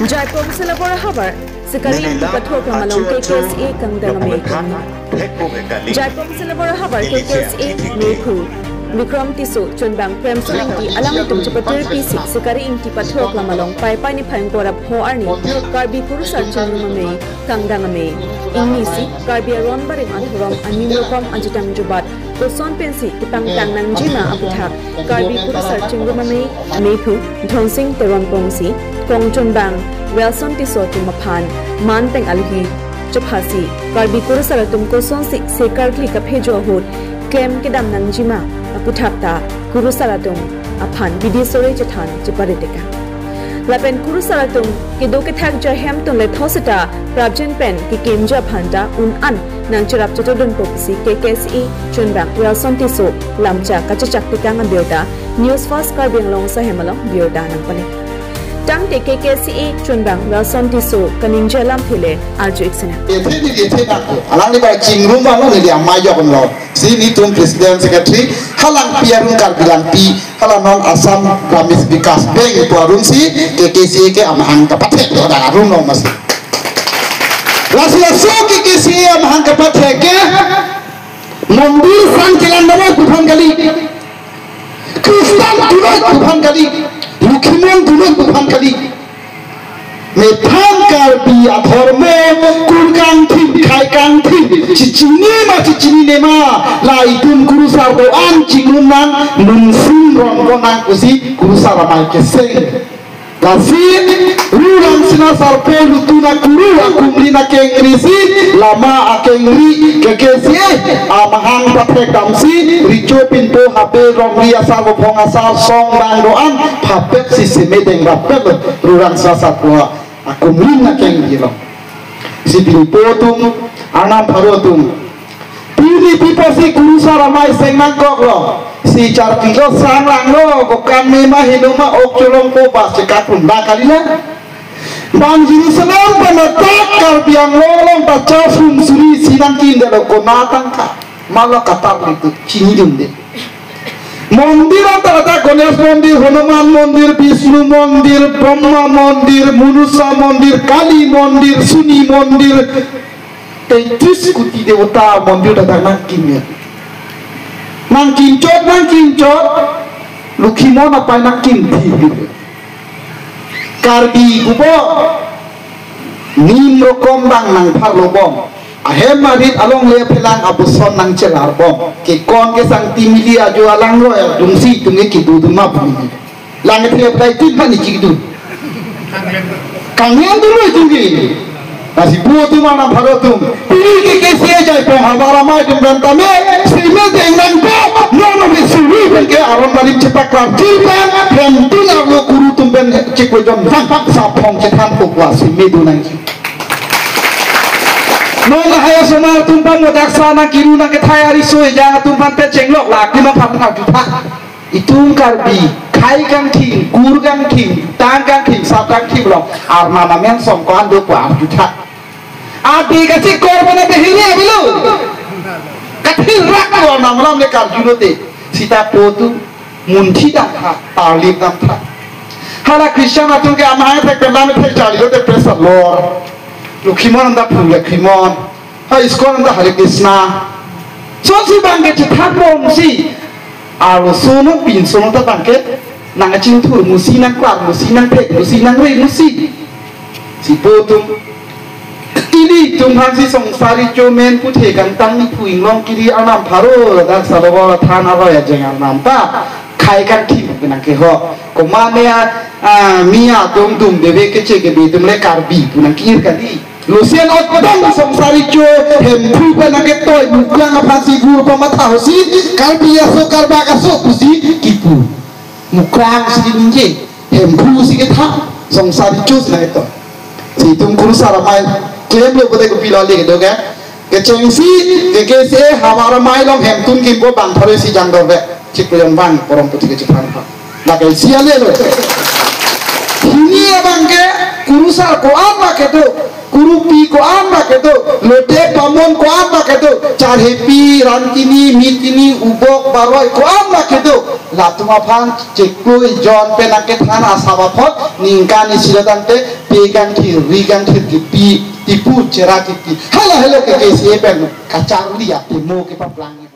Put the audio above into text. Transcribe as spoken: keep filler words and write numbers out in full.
Jaipong Silabor havar, Sikari Neli lam pathuak lam along achu achu K K S A kangdang amei nokpethan kami. Hekpo ke kali. Jaipong Silabor havar Neli K K S A siang meiphu Bikram Tisso chunbang Premson Engti alanglitum chepatir pisi Sikari Engti pathuak lam along Paipai niphai ingkoi ra pho arni Karbi Kurusar chingrum amei kangdang amei. Ingnisi Karbi aron barim athurom anim rokom ajutang jubat koson pensi kepangtang nangjima aputhak Karbi Kurusar chingrum amei meiphu Dhonsing Teronpong si kongchunbang Wilson Tisso atum aphan man peng alhi chephasi Karbi Kurusar atum kosonsi sekarkli kaphejo ahut klem kedam nangjima aputhak ta Kurusar atum aphan bidi sore chethan cheparitekang. Lapen Kurusar atum kedo kethak ja hemtun le thoseta prapjin pen kekimja aphanta un-an nangcherap chetodunpo pusi K K S A chunbang Wilson Tisso lamcha kachechak tekang abirta News First Karbi Anglong sahem along birta nangpale. Tangte K K S A chunbang Wilson Tisso kaningje alamthe le arju-ik sinang. Ethe di ethe nangko. Alangli ba chingrum along neli amai joklo. Si nelitum president secretary halangpi arun Karbi Langpi hala non Assam Gramin Vikas Bank pu arun si K K S A ke amahang kapathek do da arun no mas. Lasi laso K K S A amahang kapathek ke mondir sang chelang daro tuphan kali. Kristan dunoi tuphan kali, Lokhimon dunoi tuphan kali. Methang Karbi adhormo, kur kangthim, khai kangthim, chichinine ma, chichinine ma, la itum Kurusar do-an chingrum nang, mungsum rongko nang pusi Kurusar amei keseng. Lasi, Rurang Sina Sarpo Lutuna Kuru akumlin akengri si, lama akengri K K S A amahang pathek damsi, Richo Pinpo Habe Rongri asar Bophong asar song bang do-an phapet si seme deng rapet Rurang Sina Sarpo akumlin akengri lo. Si Pinpo atum, Arnam pharo atum. Pini pipo si Kurusar amei seng nangkoklo. Si charkilo sang langlo, ko kam me ma heno ma ok cholongpo bas chekak pun da kali na. Bang Jerusalem pen adak Karbi Anglong along ta chasum suri si nangkin delo kona tangka. Malo katar itu chinidunde. Mondir anta anta Ganesh mondir, Hanuman mondir, Vishnu mondir, Brahma mondir, Manusa mondir, Kali mondir, Suni mondir, tengtris kuti devota mondir ta nangkin ya. Nangkinchot, nangkinchot, Lokhimon apei nangkinthi. Karbi kubo nim rokom bang nangpharlo bom. Ahem arit along le phelang abuson nangchelar bom. Ke kon ke sang timili ajo alang lo ya dungsi tunge kidu duma bumi. Lang the plai tin pani kidu. Kangyan dulu itu ki. Lasi pu atum Arnam pharo atum. Pini K K S A Jaipong havar amei atum pen tame. Seme deng nangpo. Nono ke suri pen ke aron barim chepak klar. Jilpang. Hemtun arlo kuru atum pen chekwejon. Vang vang saphong chethan kokwa seme do nangji. Non lahai asomar atum pen modak sa nangkiru nangkethai ariso ejang atum pen pen chenglok lak lima phan nang jutha. Itum Karbi, khai kangthim, kur kangthim, tang kangthim, sap kangthim lo, Arnam amen song ko-an do ko arjutha. Adi kachikor mana behiri abelu. Kathil rak lo Arnam alam le karjulo te. Sita pu atum, munthi dam tha, tarlip dam tha. Hala Christian atum ke amahang thek pen lam thek charli lo te pressure lo. Lokhimon anta phu Lokhimon. Ha, ISKCON anta Hare Krishna. Sonsi bangke chethak bomsi. Arloso non pinso non ta bangke nangkachingthur musi nangklar musi nangthek musi nangre musi. Si pu atum. Ilitum aphansi songsari chomen puthe kangtang ni pu inglong kiri Arnam pharo ladak Salobor than aroi ajeng Arnam ta. Khai kangthim pu nangkeho. Komane a, a, mi atum dum deve keche kebe atum le Karbi pu nangkir kali. Losen otbang songsari cho Hemphu pen nangketoi Mukrang aphansi gur pamatha hosi Karbi aso Karbak aso pusi kipu. Mukrang si ningje Hemphu si ketha songsari cho si nangketoi. Si itum Kurusar amei klem lo bote kopilo le kedo ke. Kechengsi K K S A havar amei along hemtun kimpo bang pharo si jangdor ve. Chiklo yon bang porom puthi kechiphan pha. Lake isi ale lo. Hini abangke Kurusar ko-an ma kedo, Kurupi ko-an ma kedo, Lote Pamon ko-an ma kedo, Charhepi, Rangkini, Mitini, Ubok, Baroi ko-an ma kedo. Latum aphan chekui jon pen nangkethan asap apot ningkan isi lo tangte pe kangthir, ri kangthir kipi, tipu chera kipi. Hala helo ke K C A pen kacharli atimo kepaplang.